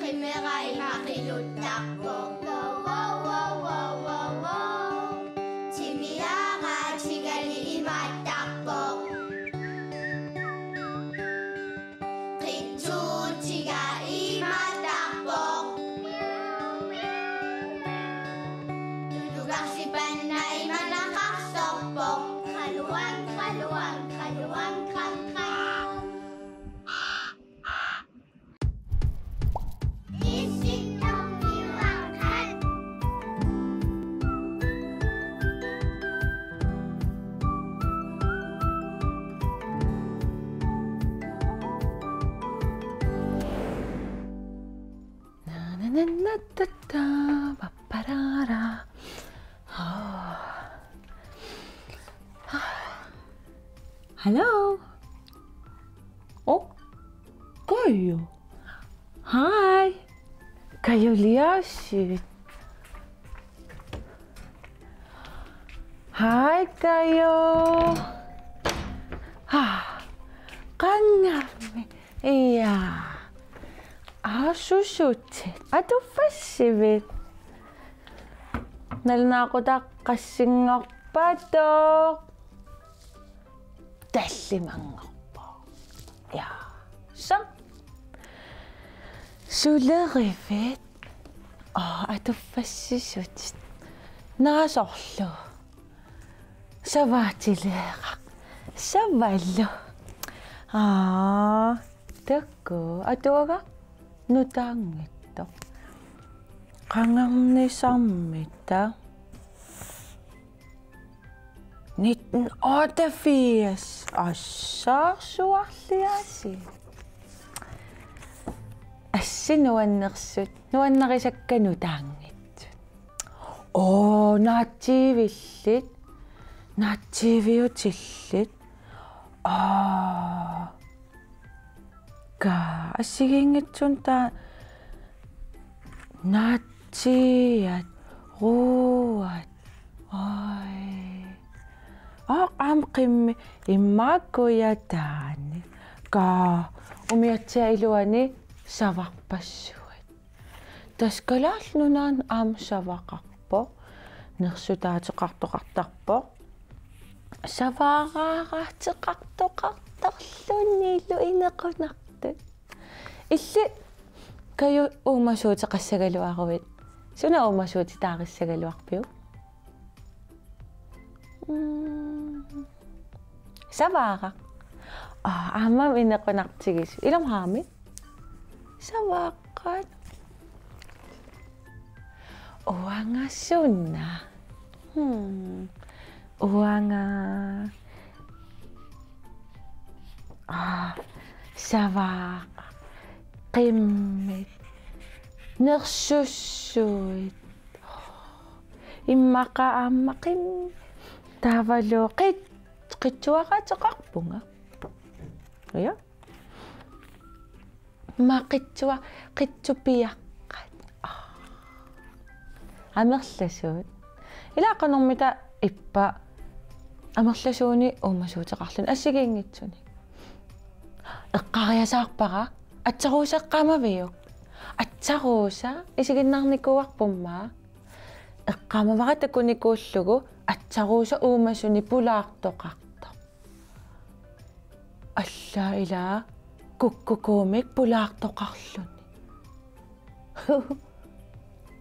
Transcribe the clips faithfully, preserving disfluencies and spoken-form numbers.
Imera imaqiluttarpoq. Wow, wow, wow, wow, wow, wow. Timiaraatigali imaattarpoq. Qitsuutiga imaattarpoq. Tulugarsipanna imanaqarsorpoq. Qaluan, qaluan, qaluan, qan, qan. Na, na, na, na, ta, ta, pa, pa, ra, ra. Oh. Hello. Oh, Kaju. Hi. Kajuliaasiit. Hi, Kaju. Ah, qangammi. Ia. Aa, susutit. Atuffassivit? Nalunaaqutaq qassinngorpatoq. Tallimanngorpoq. Ia. Sam. Sulerivit? Aa, atuffassisutit. Naasorlu. Savaatileeraq. Savalu. Aa, takuuk. Atuagaq nutaanngitsoq. Qangarnisarmita. Nitten otteogfirs. Assaarsuarliasi. Assi nuannersut. Nuannarisakka nutaanngitsut. Oo, naatsiivillit. Naatsiiviutillit. Aa. Ka, assigiinngitsunik taava naatsiiat, ruuat. Oj. Aa, aamma qimmit immaqa kujataani. Ka, umiatsiap iluani savarpassuit. Tassa Kalaallit Nunaanni aamma savaqarpoq. Nersutaateqartoqartarpoq. Savaaraateqartoqartarlunilu inequnartut. Illit Kaju uumasuuteqassagaluaruit. Suna uumasuutitaarissagaluarpiuk? Mm. Savaaraq. Aa, aamma inequnartigisoq. Ilumut aamma? Savaqqat. Uanga suna? Hmm. Uanga. Aa, savaqqat. Qimmit. Nersussuit. Immaqa aamma qim-, taavalu qit-, qitsuaraateqarpunga. Ja. Immaqa qitsua-, qitsupiaqqat. Aa. Amerlasuut. Ilaa qanormita ippa amerlasuunik uumasuuteqarluni assigiinngitsunik. Eqqariasaarpara, Atsaruusa eqqaamaviuk? Atsaruusa isiginnaarnikuuarpummi. Eqqaamavara takunikuullugu Atsaruusa uumasunik pulaartoqartoq. Alla ilaa kukkukuumik pulaartoqarluni.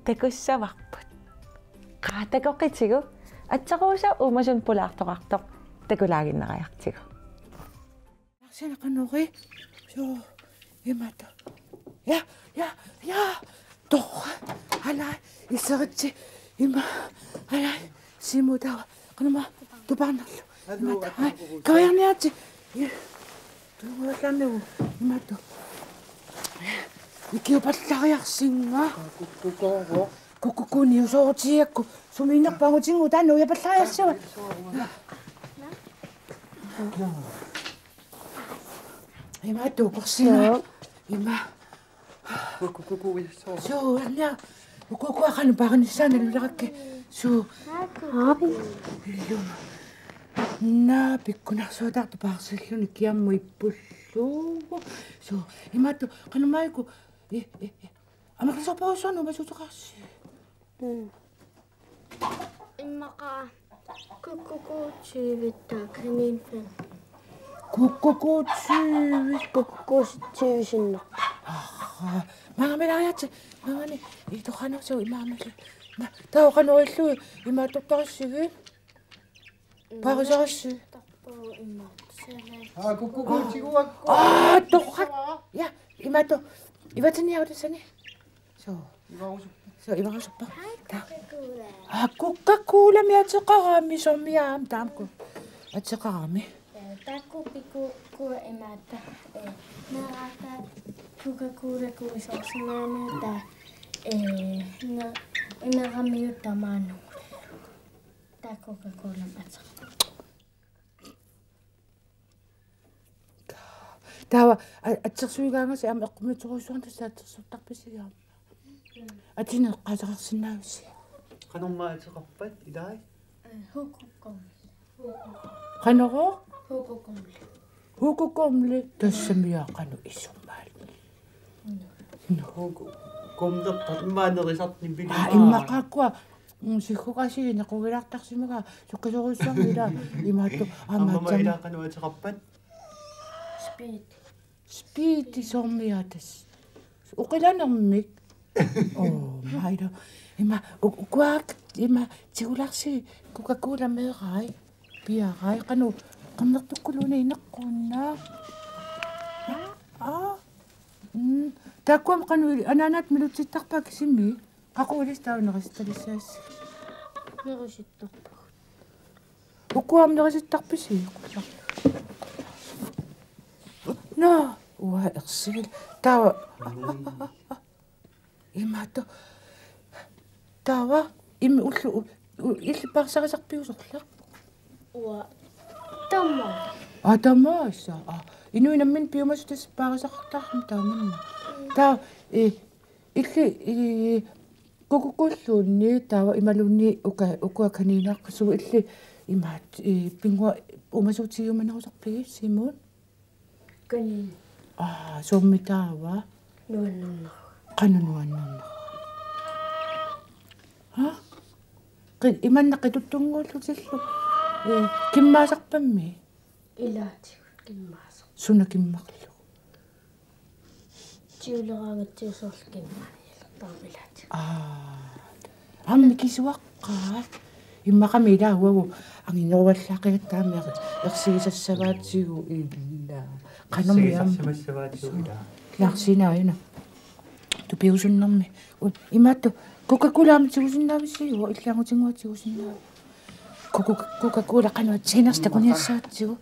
Takussavarput. Qaa, takoqitigu. Atsaruusa uumasunik pulaartoqartoq takulaaginnariartigu. Arsina qanori. Suu, imaattoq. Ja, ja, ja. Torrak. Alai, iseritsi. Ima. Alai, simu taava. Qanormaa, tupaarnarlugu. Imaattoq. Ai, kaviarniaatsit. Ja. Tuuguallarnigu. Imaattoq. Ikiupallariarsinga. Kukkukuuvoq. Kukkukuuniusoorutigiakku. Sumiinnerpaagutigu taanna ujapallariarsiva. Imaattoq ukorsinga. Joo. Ima. Ukukukui soo. Suu, anna. Ukukua qanoq paarinissaa nalulerakkit. Suu. Aapi. Illuma. Naa, pikkunarsuataartoq paarsilluni kiammut ippullugu. Suu, imaattoq qanormaa iku. I, i, i. Amerlasoorparujussuarnik uumasuuteqarsi. Mm. Immaqa kukkukuutsivitta kaninfan. Kukkukuutsivi. Kukkukuutsivisinneq. Aha. Maanga milaariatsi. Maangani itoqanersu imaammalli. Na, taava qanoq illu imaattortarsigit. Parisarassi. Aa, kukkukuutsiguakku. Aa, torrak. Ja, imaattoq. Ivatsinniarutissani. So. Ivarusuppa. So, ivarusuppa. Hai, ta- Coca-Cola. Aa, Coca-Cola-mik ateqarami, soormi aamma tamakku ateqarami. Eh, taakku pikkukkua imaattoq. Eh, naarata Coca-Cola kuisoorsimaamata. Eh, na-, imeramiut tamaanu. Taakku Coca-Cola-mik ateq. Taava a-, atsersuigaangasi aamma eqqumiitsorujussuarnik tassa atsersortarpisi aamma. Atineq eqqaasaqarsinnaavisi? Qanormaa ateqarpat ilaa? Eh, hukukum. Qanoq? Hukukum. Hukukumli tassami qanoq isummaat. Hukukumlerpat immaqa nerisartippilik. Aa, immaqa aakkua, mm, siggukasiinik quilartarsimagaa sukkasuurussarmi ilaa imaattoq aamma. Aamma atsam- ilaa qanoq ateqarpat? Speed. Speed soormiatas. Oqilanermik. Oh, mailo. Ima u-, ukuak, ima tigularsi Coca-Cola meerai. Piarai, qanoq, qernertukkuluunniit ineqquunnaaq. Aa. Mm. Taakkuami qanoq anaanaat milutsittarpaa kisimi. Qaqugu ilissi taava nerisittalissaassi? Nerisittarpagut. Ukuami nerisittarpisi? Naa, uanga ersigillu. Taava. Imaattoq. Taava, immi ullu, u-, u-, illit paarisarisarpiuk sorleq? Uanga. Tamaat. Aa, tamaasa. Aa, inuit namminneq piumasut tassa paarisaqartarami taamaammat. Taava, eh, illit, eh, kukkukulluunniit, taava imaluunniit uka, ukua kaniinaaqqisut illit imaat, eh, pinngua uumasuutigiumanerusarpigit Simon? Kanin. Aa, soormi taava? Nuannernerua. Qanoq nuannernerua? Ha? Qi-, imanna qituttunnguullutillu. Ee, kimmaasarpammi? Ilaatigut kimmaasarput. Suna kimmarlugu? Tiguleraangatsigu soorlu kimmaanialertarami ilaatigut. Aa. Aamma mikisuaqqaat. Immaqami ilaa uagut angineruallaqigatta aamma er-, ersigisassavaatigut ilaa. Qanormi aamma. Ersigisassavaatigut ilaa. Laarsiinaa aajuna. Tupiusunnermi. U-, imaattoq Coca-Cola aamma tigusinnaavisiuk, illit angutinnguat tigusinnaavit? Coca-, Coca-Cola qanoq atsiginersoq takuniassagatsigu.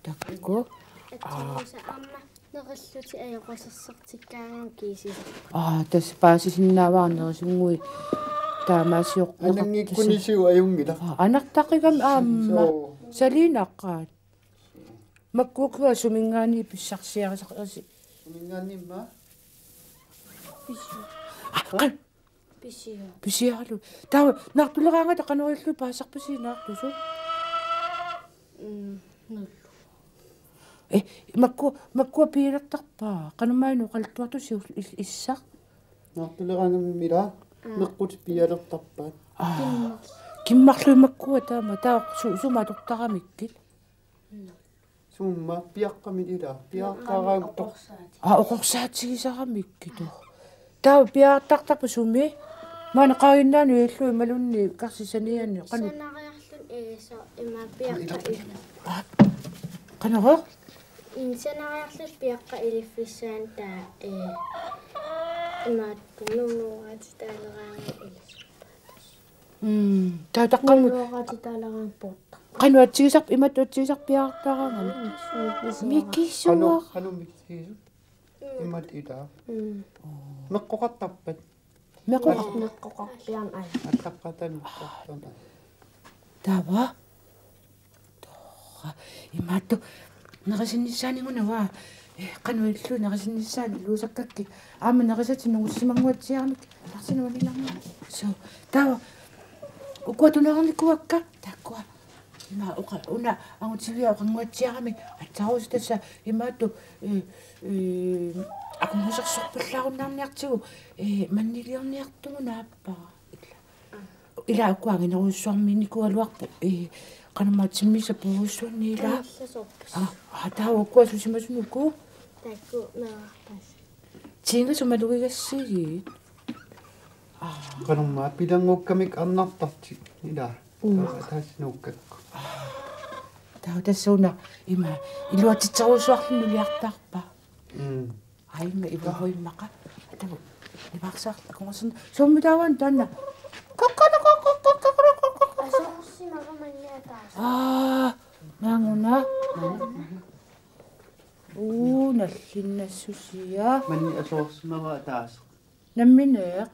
Taakku. Aa. Atsigiusa aamma. Nerillutik ajoqusersortikkaangamik kiisisarput. Aa, tassa paasisinnaavara nerisunnguit taamaasioq-, ananngikkunisiuk ajunngilaq. Aa, anartaqigami aamma. Soo. Saliinnaqqaat. Makkukkua suminngaanniit pissarsiarisarisi. Suminngaanniimma? Pisi-. Aa, qan-, Pisiaq. Pisiaralu. Taava naartuleraangata qanoq ilillutit paasisarpisi naartusut? Mm, nullu. Eh, makkua, makkua pialertarpaa. Qanormaanna oqaluttuartusi is-, is-, issaq? Naartuleraangammi ilaa. Aa. Meqqutit pialertarpaat. Aa. Kimma-. Kimmarlugit makkua taama. Taava su-, sumut atortaramikkit? Mm. Sumut piaqqamik ilaa, piaqqaraangata. Oqorsaatit. Aa, oqorsaatigisaramikkit. Taava piaartartarpa sumi? Maani qaangiinnaanut ilillugu imaluunniit karsip saniani. Qanoq? Sanariarluni, ee, so-, ima piaqqa ilaa. Aa, qanoq? Mm, sanariarluta piaqqa iliffissaani taava, ee, imaattoq nuunuugaatitaaleraangat ilissi. Mm, taava taqqamut. Nuunuugaatitaaleraangat puuttoq. Qanoq atsigisarp-, imatut atsigisarpiartaraangami. Mm, mikisuaq. Mikisuaq. Qanoq, qanoq mikisuaq? Mm. Imatut ilaa. Mm. Meqqoqartarpat? Meqqoqar-. Meqqoqarpiarami aja. Attaqqaataani meqqoqartarami aja. Taava? Torrak. Imaattoq nerisinnissaannguna uanga. Eh, qanoq ilillugu nerisinnissaanngilluusakkakkit. Aamma nerisatit nungussimanguatsiaramik. Arsinuanilaarnga. So, taava. Ukua tuneernikuuakka. Taakkua. Ima oqa-, una angutiviat oqanguatsiarami atsaarusi tassa imaattoq, eh, eh, aqungusersorpallaarunnaarniartigu, eh, manniliorniartugut naappara. Ila ukua anginerujussuarmiinnikuugaluarpoq, eh, qanormaa timmisarput uussuanni ila. Aa, aa, taava ukua susimasunuku. Taakku meerarpaas. Tiinga sumalugigassigit? Aa. Qanormaa pilanngukkamik arnartartik ila. Mm. Taava taassi nuukkakku. Taava tassa una ima iluatsitserujussuarluni nuliartaarpa. Mm. Aimma ivaruimmaqa. Atagu. Ivarsaaq akungasin. Summi taavani taanna. Kokkana kokkana kokkana kokkana. Asoorsimava manniataas. Aa, maanguna. Uu, nallinnassusia. Manni asoorsimava ataaseq? Nammineq.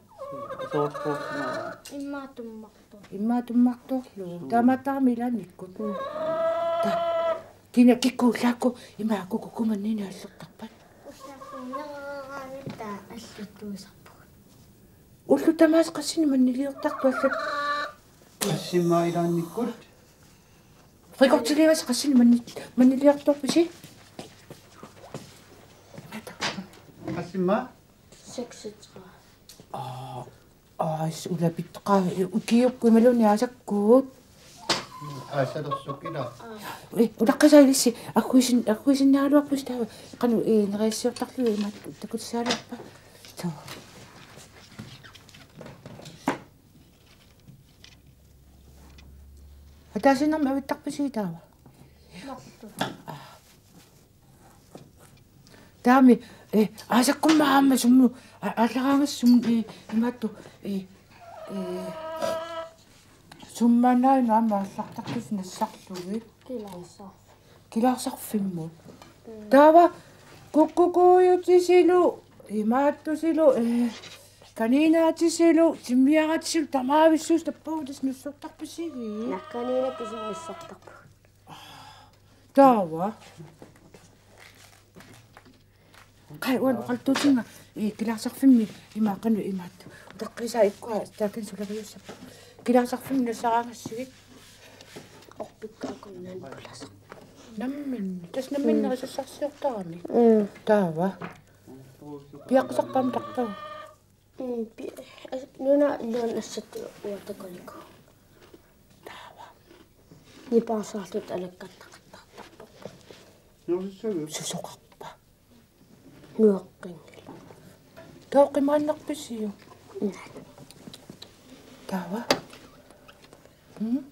Asoorsimava. Immaqa tummartoq. Immaqa tummartorlu. Suu. Taamaattarami ilaannikkut. Mm. Ta. Kina kikkuullaakku ima kukuku mannineq allertarpat. Ullaaqqinnereraangatta alluttuusarpugut. Ullut tamaasa qassinik manniliortartut allat? Qassimmaa ilaannikkut? Rekortiliivasi qassinik manni-, manniliortorpisi? Qassimmaa? Seksogtredive. Aa, aa, s-, ulapittoqaa, ukiukkut imaluunniit aasakkut. Aasalersukkut ila. Eh, ulaqqisa ilissi, agguisin-, agguisinnaagaluarpusi taava, qanoq, eh, nerisassiortarlugit imaattoq takutissaagaluarpa. Soo. Ataasiinnarmik avittarpisi taava? Marluk. Aa. Taami, eh, aasakkumma aamma summu-, a-, aallaraangassi summu-, eh, imaattoq, eh, eh, summaannaanngilaq aamma aallartartusi nassarlugit. Kilaarsaar-. Kilaarsarfimmut. Mm. Taava kukkukuujutisilu, imaattusilu, eh, kaniinaatisilu, timmiaratisilu, tamaavissuusi tappavut tassa nassortarpisigit? Naa, kaniinat kisianni nassortarpagut. Taava. Qaa, uanga oqaluttuutinnga, eh, kilaarsarfimmi ima qanoq imaattoq. Utaqqisa ikkua taakani suleriussapput. Kilaarsarfimmi nassaraangassigit. Orpikkaakunnaani pulasoq. Nammineq. Tassa nammineq nerisassarsiortarami. Mm. Taava. Piaqqisarput aamma tarpagu. Mm, pi-, as-, nuna luan assat uatakoliko. Taava. Nipaarsaarluta alakkartaqattaartarpoq. Susoqarpa? Nueqqinngilaq. Taava qimaannarpisiuk? Mm. Taava. Mm?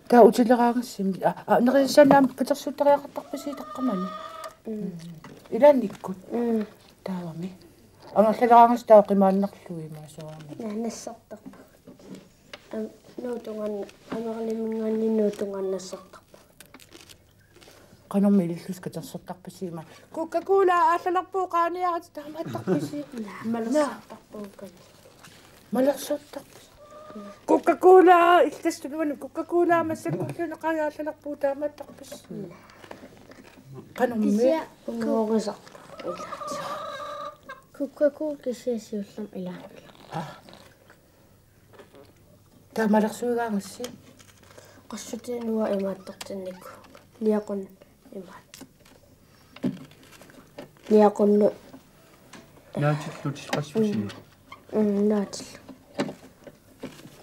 Taava utileraangassigit. Aa, aa, nerisassaanut aamma katersuuttariaqartarpisi taqqamani? Mm. Ilaannikkut? Mm. Taavami. Angerlaleraangassi taava qimaannarlugit ima soorunami. Naa, nassartarpagut. Am-, nuutungan-, Ameraliminngaanniit nuutungaanut nassartarpagut. Qanormi ilillusi katersortarpisi ima? Coca-Cola aallalerpugut qaaniarit taamaattarpisi? Malersortarpugut. Malersortarpisi. Coca-Cola iltastuluani Coca-Cola massakkulluunniit qaa aallalerpugut taamaattarpisi? Qanormi? Kisianni ungorisarpugut. Coca-Cola kisianni siullermik ilaanngilaq. Aa. Taava malersuigaangassi? Qassutigalugu imaattortinnikuuvoq. Niaqun imaat. Niaqunnu. Naatillutit qassusinik? Mm, naatillugu.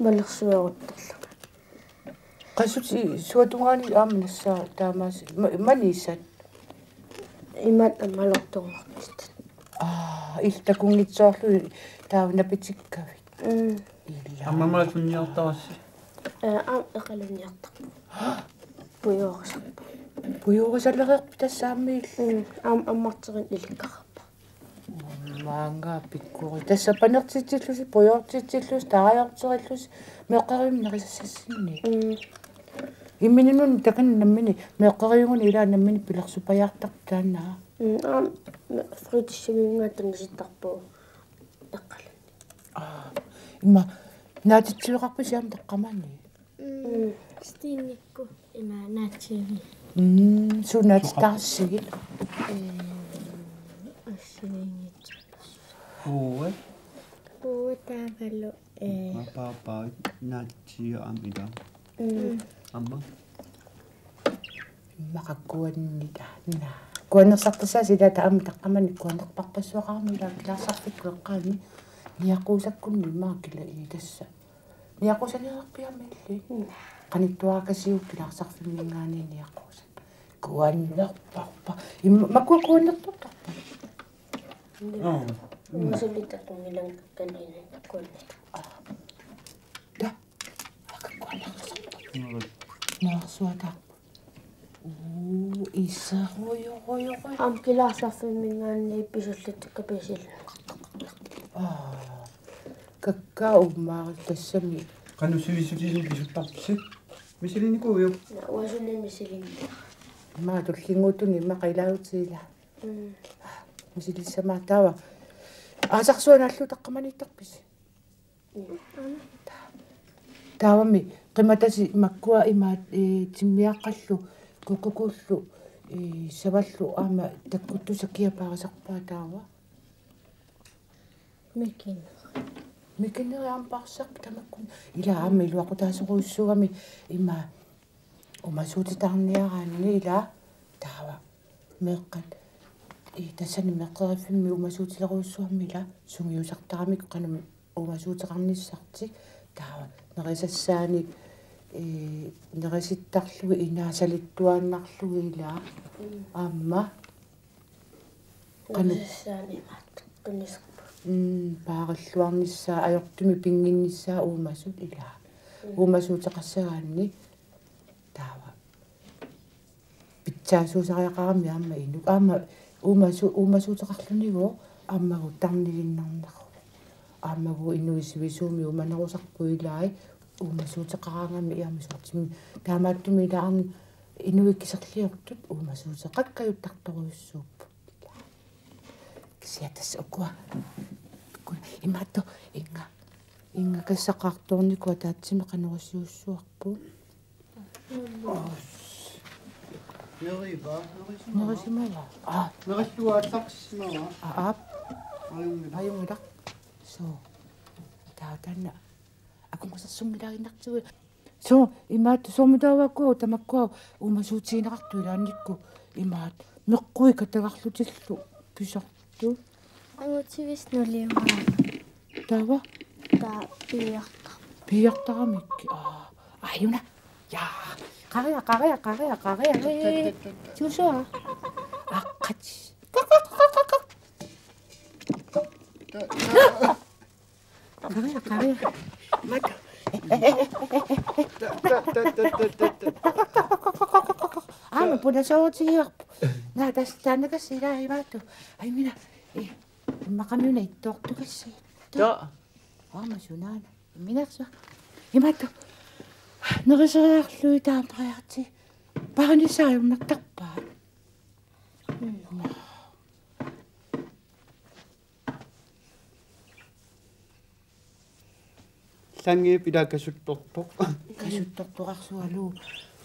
Malersueruttorlunga. Qassutit suatungaani aamma nassaat taamaasi ma-, maniisat? Imaat aamma malertortarput. Aa, illit takunngitsoorlugit taava napitikkavit. Mm. Ila. Aamma malersunniartarassi? Ee, aamma eqalunniartarpoq. Pujorisarpoq. Pujorisalereerpit tassa aamma illit? Mm, aamma ammarterineq ilikkaqarpoq. Maanga pikkori. Tassa panertitsillusi, pujoortitsillusi, taariorterillusi, meeqqerivinni nerisassassinni. Mm. Imminut takanna nammineq, meeqqerivinni ila nammineq pilersupajaartarpoq taanna. Mm, aamma, me-, fritidsimit tunniuttarpugut eqqalunni. Aa, ima, naatitsiveqarpisi aamma taqqamani? Mm. Stiinikku ima naatsiivi. Mm, sunaatitaarsigit? Ee, assigiinngitsorpassuit. Uue. Uue Taavalu, eh, Mapapa, natsi, am ida. Mm. Amma. Maqakkuanni taanna. Kuannersartassaasi ila taama taqqamani kuannerparpassuaqarami ila kilaasarfikkut eqqaani. Niaquusakkunni maakila i tassa. Niaquusaniarpiamilli. Mm. Qanittuaakasiuk kilaasarfimminngaanniit niaquusan. Kuannerparpa. Imma, makua kuannertortarpa. Aa. Umasulitaqunngilanga kaniina kuannertortarpa. Ta. Akakkuannertortarpa. Aa. Naarsuataarpa. Uu, iserujorujorujor. Aamma kilaasarfimminngaanniit pisullutikka pisil. Aa. Kakkaak ummaarut tassami. Qanoq sivisutigisumik pisuttarpisi? Misilinnikuuiuk? Naa, uanga suli misilinnikuuara. Immaqa tullinnguuttunut immaqa ilaagutsigu ila. Mm. Misilissamaarpoq taava. Aasarsuaq naallugu taqqamaniittarpisi? Mm. Taavami qimatasi makkua imaat, eh, timmiaqqallu, kukkukullu, eh, savallu aamma takkuttussaq kia paarisarpaa taava? Mikineri. Mikineri aamma paarsisarpoq tamakkua. Ila aamma iluaqutaasorujussuugami ima uumasuutitaarniaraanni ila taava meeqqat. I tassani meeqqeriffimmi uumasuutilerujussuarmi ila sungiusartaramik qanoq uumasuuteqarnissartik taava nerisassaanik, eh, nerisittarlugit inaasalittuaannarlugit ila aamma qanoq. Qanoq. Saani imaattoq tunnisarput. Mm, paarilluarnissaa, ajortumik pinnginnissaa uumasut ila. Mm. Uumasuuteqassagaanni taava. Pitsaasuusariaqarami aamma inuk. Aamma uumasu-, uumasuuteqarlunilu aammagu tarniginnarneruvoq. Aammagu inuit sivisuumik uumanerusarput ilai uumasuuteqaraangamik aamma soorunami. Taamaattumik ila aamma inuit kiserliortut uumasuuteqakkajuttartorujussuupput. Kisianni tassa ukua. Ukua. Imaattoq inga-, ingakassaqartoornikut ataatsimik qanoq iliuussuarput. Neriva, nerisimava? Nerisimava? Aa. Nerillugu aallartissimava? Aa, aap. Ajunngilaq. Ajunngilaq. Soo. Taava taanna. Akungasersunngilaaginnartigu. Soo, imaattoq soormitaava ukua tamakkua uumasuutigineqartut ilaannikkut imaattoq meqqui katagarlutillu pisartut. Angutivist nuliumaana. Taava? Taava piiarta-. Piiartaramik. Aa, ajuna. Ja. Qaria, qaria, qaria, qaria. Ee, tusa. Aqqat. Qaria, qaria. Mat. Aamma punasoorutigivarput. Naa, tassa taannakas ila imaattoq. Ai, mina. Ee, immaqami una ittoortukassi. Taa. Aamma sunaana. Minarsa. Imaattoq. Neriseriarlugit taamariarti. Paanissaajunnaartarpaat. Mm. Langi pila kasuttortoq. Kasuttortoqarsualu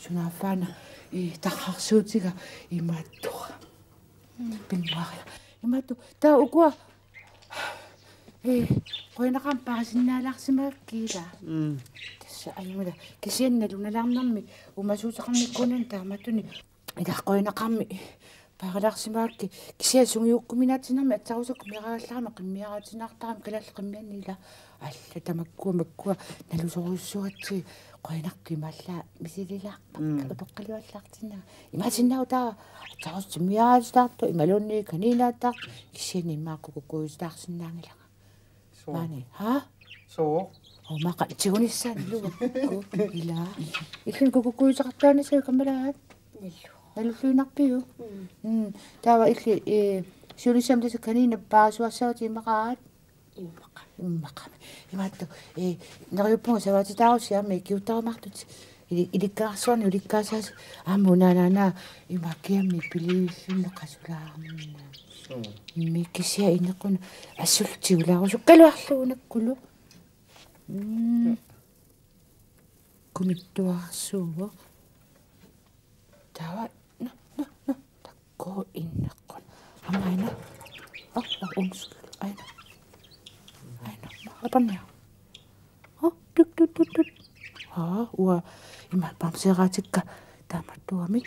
sunaaffaana i tarrarsuutiga imaattoq. Mm. Pinnguaria. Imaattoq. Taava ukua. Ee, qujanaqaaq paarisinnaalaarsimagakkit ila. Mm. Tassa ajunngilaq. Kisianni nalunalaarnermi uumasuuteqarnikkuunani taamaattunik. Ila qujanaqaarmi paarilaarsimagakkit kisianni sungiukkuminaatinnermi aatsaarusukku meeraagallarama qimmiaraatinnaartarami kalaallit qimmianni ila alla tamakkua makkua nalusorujussuugatsigit qujanartumik imaallaat misililaarpakka. Mm. Utoqqalivallaartinnanga. Imaassinnaavoq taava aatsaarusutut qimmiaraatitaartut imaluunniit kaniinaataartut kisianni immaqa kukukkuutaarsinnaanngilanga. Soo. Maani, haa? Soo. Omaqa tigunissaanillu. Ila. Illit kukukkuuteqartuaannassavat kammalaat. Nallu. Nalulluinnarpiuk? Mm. Mm. Taava illit, ee, siunissami tassa kaniinat paarisuassavatit imaqaat? Immaqa. Immaqa. Imaattoq, ee, neriuppunga savaatitaarussi aamma ikiuttarumaartutit. Ili-, ilikkarsuarni ulikkaassaasi aamma unaanaana imaakkiammi piliillunnaq qasulaarnaq. Soo. Mikisia inequna assullutigulaarusukkaluarlugu nakkulu. Mm. Kumittuarsuuvoq. Taava, na, na, na, takkua inequna. Aamma aana. Aa, aa, undskyld. Aana. Aana. Anna. Hå, tuk, tuk, tuk, tuk. Hå, uanga ima bamseeraatikka taamaattuami.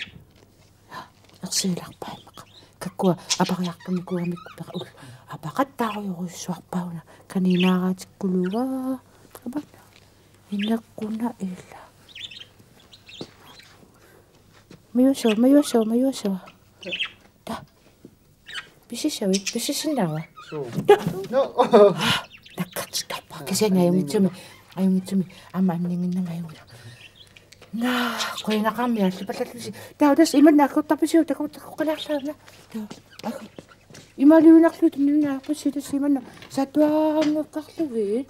Ersigilerpara immaqa. Kakkua apariartornikuugamikku peqqa ul-. Apaqattaarujorujussuarpara una. Kaniinaaraatikkuluugaa. Apan. Inequnaq ila. Majussava, majussava, majussava. Taa. Pisissavit, pisissinnaava? Suu. Taa. Nå. Nakkartittarpara. Kisianni ajunngitsumik, ajunngitsumik. Aamma anninnginnama ajunngilaq. Naa, qujanaqaarmi aallapallallusi. Taa, tassa imanna agguartarpisiuk, takuuk, takuuk qalaarlaana. Taa, aggu. Imaaliunarlugu tunniunnaarpassi tassa imanna. Saattuaranngikkallarlugit.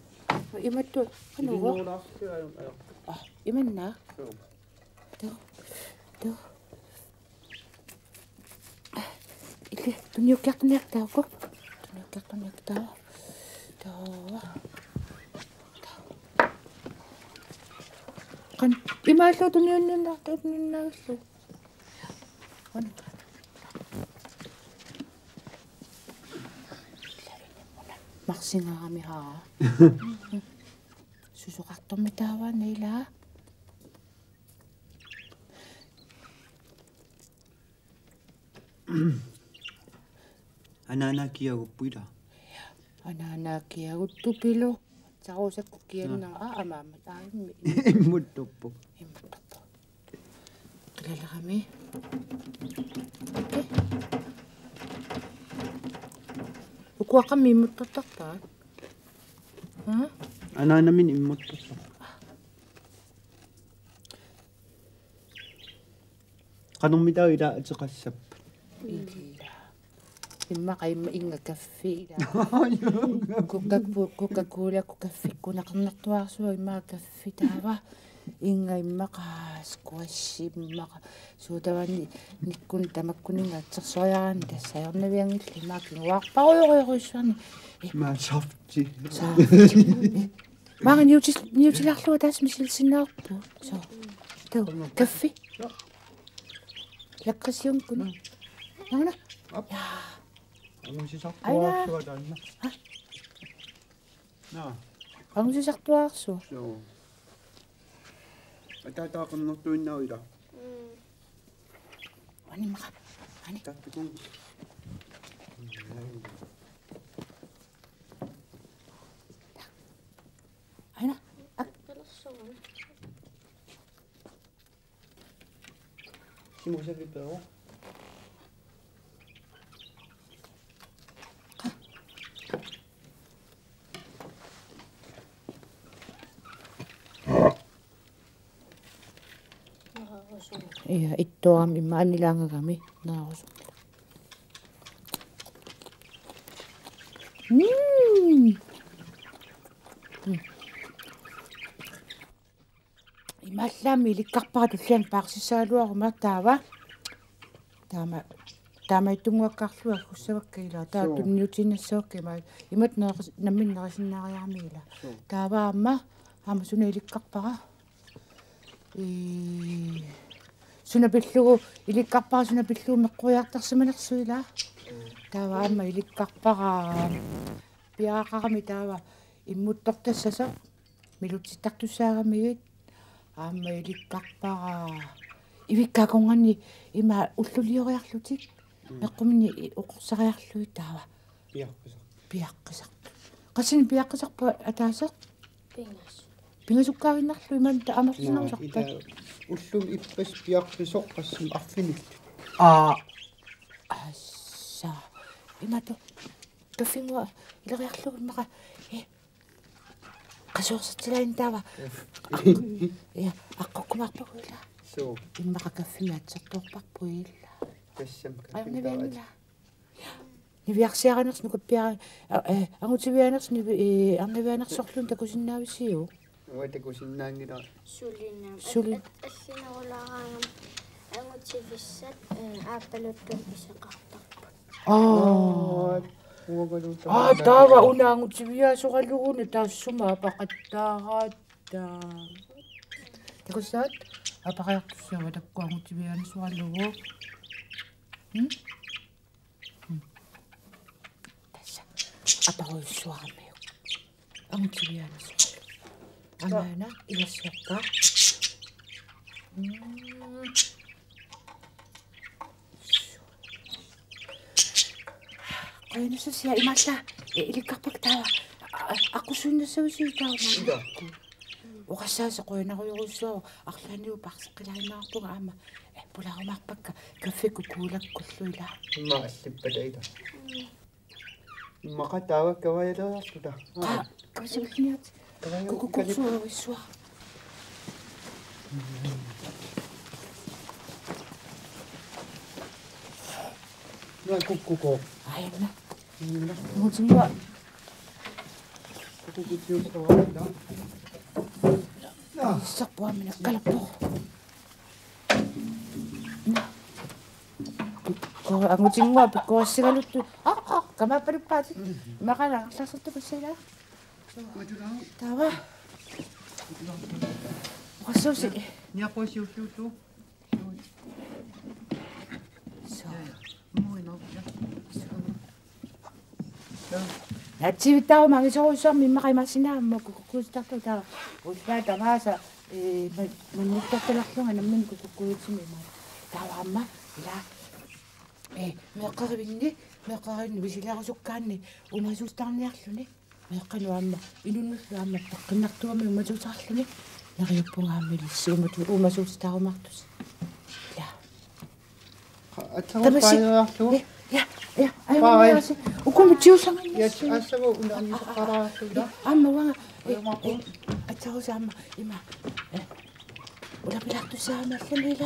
Imatut, qanoruna. Aa, imanna. Suu. Taa, taa. Illit, tunniukkiartorniaruk taava. Tunniukkiartorniaruk taava. Taava. Qanoq, imaallu tunniunniunnaartoq, tunniunniunnaarlugu. Qanoq. Marsingaarami haa. Susoqartormi taava, Naila? Anaanaa kiagupput ila. Anaanaa kiaguttupilu. Sarusakkut kianna. Aa, aamma, aamma, aamma. Immuttorpoq. Immuttorpoq. Qilalerami. Okay. Ukua qanoq immuttortarpaat? Haa? Anaanamini immuttorpoq. Qanormita ila ateqassappat? Ila. Immaqa imma inga kaffi ila. Coca-, Coca-Cola, Coca-Cola kaffikkunaqarnartuaarsuaq immaqa kaffi taava. Inga immaqa squash immaqa. Suutavani nikkun tamakkuninnga atsersoriaraanni tassa ajornavianngillat immaqa kinguaarparujorujussuarni. Maa safti. Safti. Maanga niutil-, niutilaarlugu taas misilisinnaarpu. Soo. Tuu, kaffi. Lakritsiukkut. Nauna. Ap. Jaa. Angusisartuaarsuaq taanna. Ha? Naa. Angusisartuaarsuaq. Soo. Ataataaqarnertuinnaavila. Mm. Ani maqa. Ani. Takkukun. Aina. Ak. Simusavipero. Ia, ittuarami imma annilaangagami naarusuk. Mm. Mm. Imaallaammi ilikkarpara tulliani paarsissagaluaruma taava. Taama, taama ittunnguakkaarlugit aggussavakka ila. Taava suu. Tunniutiinnassavakka ima. Imatut neris-, nammineq nerisinnaariarami ila. Suu. Taava aamma, aamma suna ilikkarpara. Ii, suna pillugu, ilikkarpara suna pillugu meqqoriartarsimanersoq ila. Taava aamma ilikkarpara piareqarami taava immuttortassasoq. Milutsittartussaagamigit aamma ilikkarpara ivikkaat akornanni ima ullulioriarlutik. Mm. Meqquminni i-, oqorsariarlugit taava. Piaqqisartut. Piaqqisartut. Qassinik piaqqisarpat ataaseq? Pingasut. Pingasukkaaginnarlugu imaluunniit amerlinerusarpat? Naa, ila ullumi ippassaq piaqqisoq qassinik arfinillit. Aa. Assa. Imatut. Kaffinnguaq ileriarlugu immaqa. Eh. Qasuersatsilaarluni taava. Ja, aqqukkumaarpagut ila. Suu. Immaqa kaffimik atsertoorparput ila. Tassami. Ajornavianngilaq. Niviarsiarinersoq nukappiara-, eh, angutivianersoq nivi-, eh, arnavianersorluunniit takusinnaavisiuk? Uanga takusinnaanngilaq. Sulina. Suli-. Al-, al-, allinerulaaraangama angutivissat, eh, aappaluttunik iseqartarput. Aa. Aa, uangalu aa, taava una angutiviaasoralugu una taassuma apaqattaaratta. Takussavat? Apariartussaavat taakku angutiviaanasoralugu. Hmm? Hmm. Tassa. Aparujussuaramiuk. Angutiviaanissaq. Amaana ilassiakka. Mm. Qujanassusia imaallaat, eh, ilikkarpakka taava. A-, a-, aqqusiinnassavisi taava? Ila. Oqassaasa qujanarujorujussuaq arlaannik paarseqqilaaginnarpunga aamma. Eh, pulaarumaarpakka kaffikkut kuulakkullu ila. Immaqa allippata ila. Immaqa taava kavajalereerluta. Qa-, kavajalereerluta. Kavajalereerluta. Kukkukkut suavissuaq. Nua kukkukkut. Aajuna. Nua. Angutinnguaq. Kukkukkut suavissuaq. Nua. Issarpuamina kalappo. Ko angutinnguaq pikkorissagaluttu. Aa, aa, kamaappaluppaat. Imaqaana arlaasartupassila. Taava. Oqassuusi. Niaquisiulluullu. Soo. Natsivittaaruma angisoruussuarmi immaqa imaassinnaavoq kukkukkut taava. Ullaaq tamaasa, eh, man-, mannittartalerlunga nammineq kukkukkut immaqa. Taava aamma ila, eh, meeqqerivinni, meeqqerivinni misilerusukkaanni uumasuussitaarniarluni. Meeqqanut aamma, inunnullu aamma peqqinnartuumik uumasuussisarluni. Neriuppunga aamma ilissi uumatu-, uumasuussitaarumaartusi. Ila. Tamassi. Atsarussi. Ja, ja, ja. Ai, bye. Uku mitiusangan. Ja, assagu una annisoqqaalaarlugu ila. Aamma uanga. Uanga. Atsarussi aamma ima. Ulapilaartussaammalluni ila.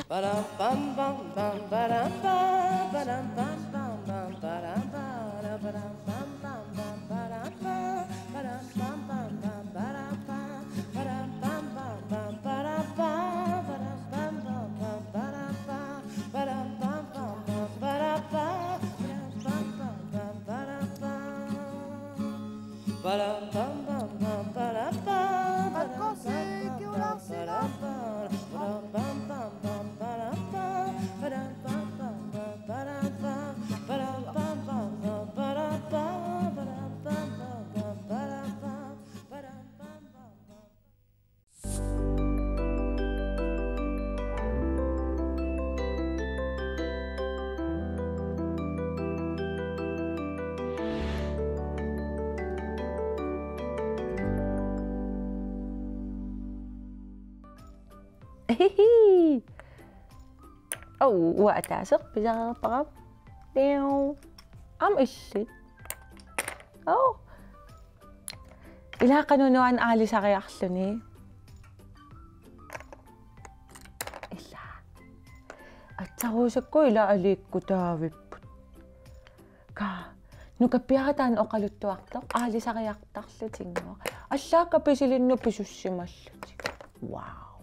Au, uanga ataaseq pisareerpara. Piu. Aamma illit. Au. Ila qanoq nuann' aalisariarluni. Ila. Atsaruusakku ila aliikkutaavipput. Ka. Nukappiaraq taanna oqaluttuartoq aalisariartarlutinngooq. Allaat kapisilinnut pisussimallutik. Wow.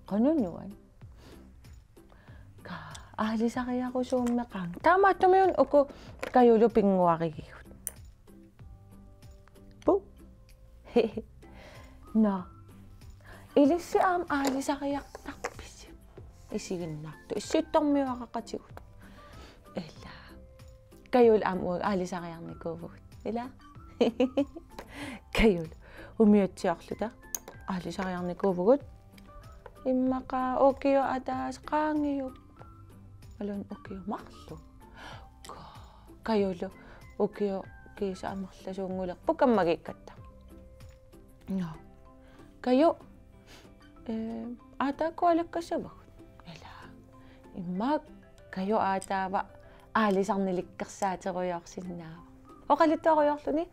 Qanoq nuann'. Ka, aalisariarusuummeqaanga. Taamaattumik uku Kajulu pinnguarigigut. Pu. Nå. Ilissi aamma aalisariartarpisi? Isiginnaartut. Issittormiuaraqatigut. Ila. Kajulu aamma uagut aalisariarnikuuvugut. Ila. Kajulu. Umiatsiarluta. Aalisariarnikuuvugut. Immaqa ukioq ataaseq qaangiuppoq. Alun ukioq marluk. Ka-, Kajulu ukioq kiisa amerlasuunngulerpoq kammagiikkatta. Nå. Kaju, eh, aataakkut alakkassavagut. Ila. Immaqa Kaju aataava aalisarnilikkersaaterujoorsinnaavoq. Oqaluttuarujoorluni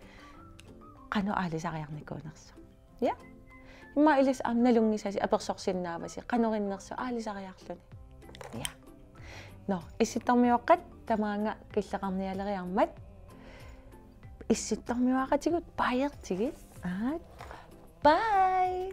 qanoq aalisariarnikuunersoq. Ja? Immaqa ilissi aamma nalunngisasi apersorsinnaavasi qanoq innersoq aalisariarluni. Ja. Nå, Issittormiuaqqat tamaanga killeqarnialeriarmat. Issittormiuaqatigut baajertigit. Aat. Bye.